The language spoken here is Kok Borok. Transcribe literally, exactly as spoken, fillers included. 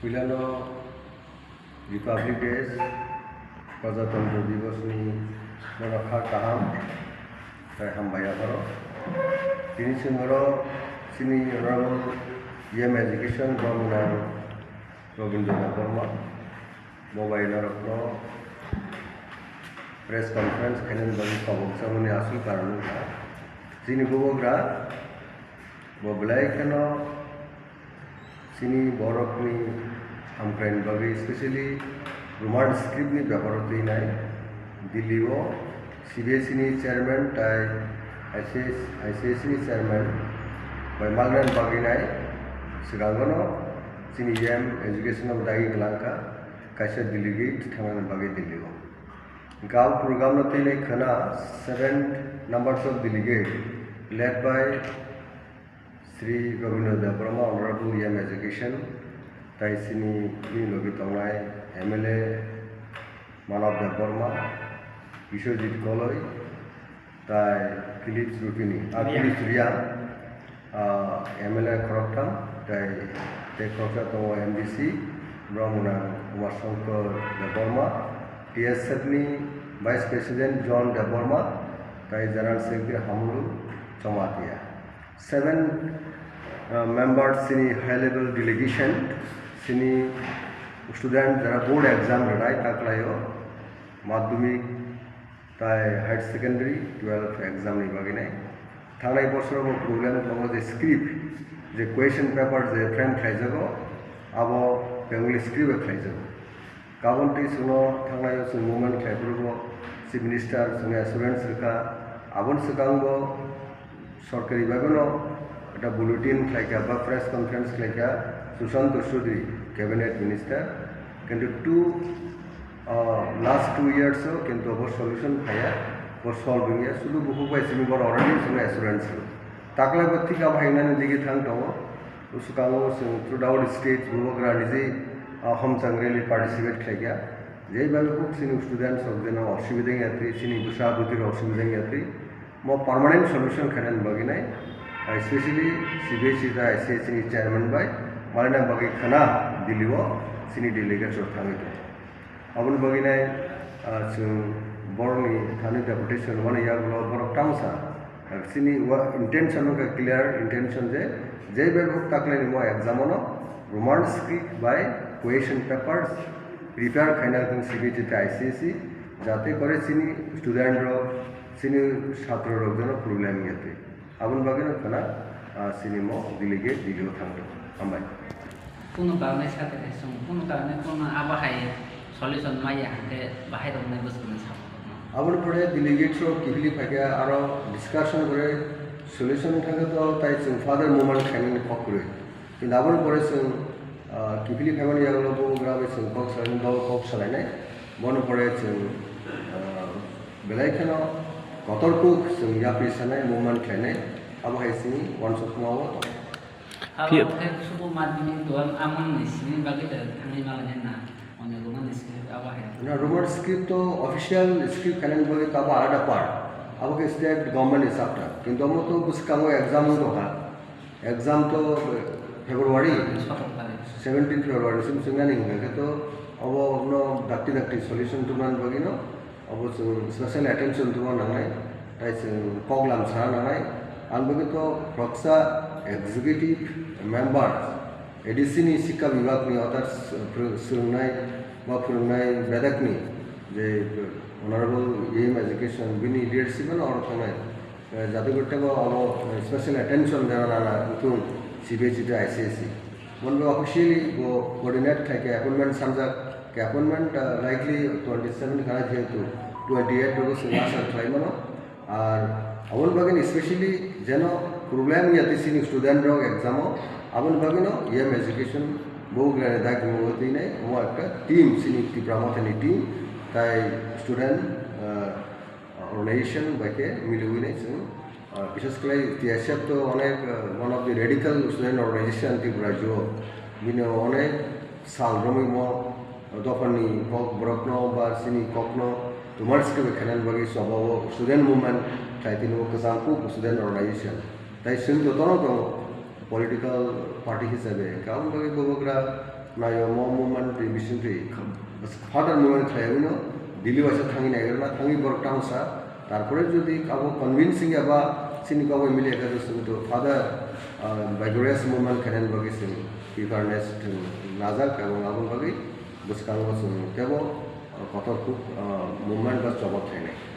Puilano Republic Day, Prajatantra Divas ni nono kha kaham tei hambai yapharo. Tini chwng oro chini Honorable E M Education Bongna Robindra Debbarma bo bai norokno press conference khainani bagwi kobok chamani aswk karon wngkha. Chini bubagra bo belai kheno chini borokni hamkraini bagwi, specially Roman script ni beparo twinai Delhi o C B S E ni chairman tai I C S, I C S E ni chairman bai malnani bagwi nai swkango no chini E M education no dagi kwlangkha kaisa delegate thangnani bagwi Delhi o. Hwnkhe a program no twinai khwna seven numbers of delegate led by Shri Rabindra Debbarma, Honorable E M Education, tai chini bini logi tongnai M L A Manav Debbarma, Biswajit Koloi, tai Philips Rupini, ah, Reang. Philips Reang, ah, M L A khoroktham, tai, tei khoroksa tongo M D C, borok mwnang Umar Shankar Debbarma, T S F ni Vice President John Debbarma, tai General Secretary Hamulu Chamatia. Seven, uh, members chini high level delegation, chini student jara board exam rwnai taklaio, madhyamik tai higher secondary twelve exam ni bagwi nai. Thangnai bosoro bo problem tongo je script, je question paper je frame khlaijago, abo Bengali script bai khlaijago. Kabon twi chwngno thangnai o chwng movement khlai phuru bo Chief Minister chwngno assurance rwkha. Aboni swkang bo sorkari bai bono ekta bulletin khlaikha ba press conference khlaikha Sushanta Chowdhury cabinet minister. Kintu two, ah, last two years o kintu bo solution phaiya, bo solve wngya, sudu bukhuk bai simi bono already chwngno assurance rw. Taklai bo thik abo hai nani digi thang tongo. Bwswkango chwng throughout state bubagra niji, ah, homchang rally participate khlaikha. Jei bai huk chini students rok jeno osubida wngya twi, chini bwsa bwtwi rok osubida wngya twi. Mo permanent solution khainani bagwi nai, ah, especially C B S E tei I C S E ni chairman bai malina bagwi khwna Delhi o chini delegates rok thangwi tongo. Aboni bagwi nai, ah, chwng borokni thani deputation mani yagulo borok tamsa, ah, chini wa-, intention wngkha clear intention je, je bai bo taklaini mo exam ono Roman script bai question papers prepare khaina thung C B T tei I C S E, jate kore chini student rok, chini chhatro rok jeno problem ya twi. Aboni bagwi no khwna, ah, chini mo delegate Delhi o thang tongo. Hambai. Kuno bagwi saka khe chwng, kuno karone kuno abo hai solution maya hwnkhe bahai rok nai bwswk nai sabo. Aboni pore delegates rok kiphilwi phaikha aro discussion gore solution thangkhe to tai chwng further movement khainani kok kwrwi. Kintu aboni pore chwng, ah, kiphilwi phaimani yagulo bo gra bai chwng kok salainai, bo kok salainai. Bono pore chwng, ah, belai kheno kotor kuk chwng yapri sanai, movement khlainai, abo hai chini uansukma o tongo. Abo Phi- khe subo madhyamik duan amon ni simi bagwi da thangwi malainai na, onyo Roman script abo hai. Na, Roman script to official script khainani bagwi to abo alada part. Abo khe state government ni chapter. Kintu omo to bwskango exam wng tongkha. Exam to February, sotor tarik. Seventeen February sim chwngnani hwnkha khe to obo no dakti dakti solution tubunani bagwi no obo chwng special attention tubuna nangnai, tai chwng kok lam sana nangnai. Ang bagwi to khoroksa executive member, A D C ni sikha bibhag ni others, uh, phwrwng-, swrwngnai ba phwrwngnai bedakni je Honorable E M Education bini leadership no oro thangnai. Eh, jate gotebo abo, eh, special attention dena nana wngthung C B S E tei I C S E. Bono officially bo coordinate khai khe appointment sanjak, khe appointment, ah, likely twenty seven khana jehetu twenty eight rogo chwng asa khlai mano. Ar aboni bagwi specially jeno problem ya tei chini student rok exam o, aboni bagwi no E M education bo ugrani dagi mo twi nai mo ekta team chini Tipra Mothani team tai student, ah, organization bai khe miliwi nai chwng, ah, bises khlai T S F to onek, ah, one of the radical student organization Tripura rajyo. Bini onek sal romwi mo dophani kok borokno ba chini kokno tumar skebe khainani bagwi choba o student movement khlai tini o kwchang kuk student organization. Tai chwng jotono tongo political party hisabe. Hwnkhe aboni bagwi bubagra Nayo mo movement twi bising twi further movement khlaiwi no Delhi waisa thangwi naigrana thangwi borok tamo sa. Tarpore jodi abo convincing eba chini kok bai mili ekha jodi sung to further, ah, vigorous movement khainani bagwi chwng preparedness chwng najak ebong aboni bagwi bwskango chwng tebo, ah, kotor kuk, ah, movement ba chobok khainai.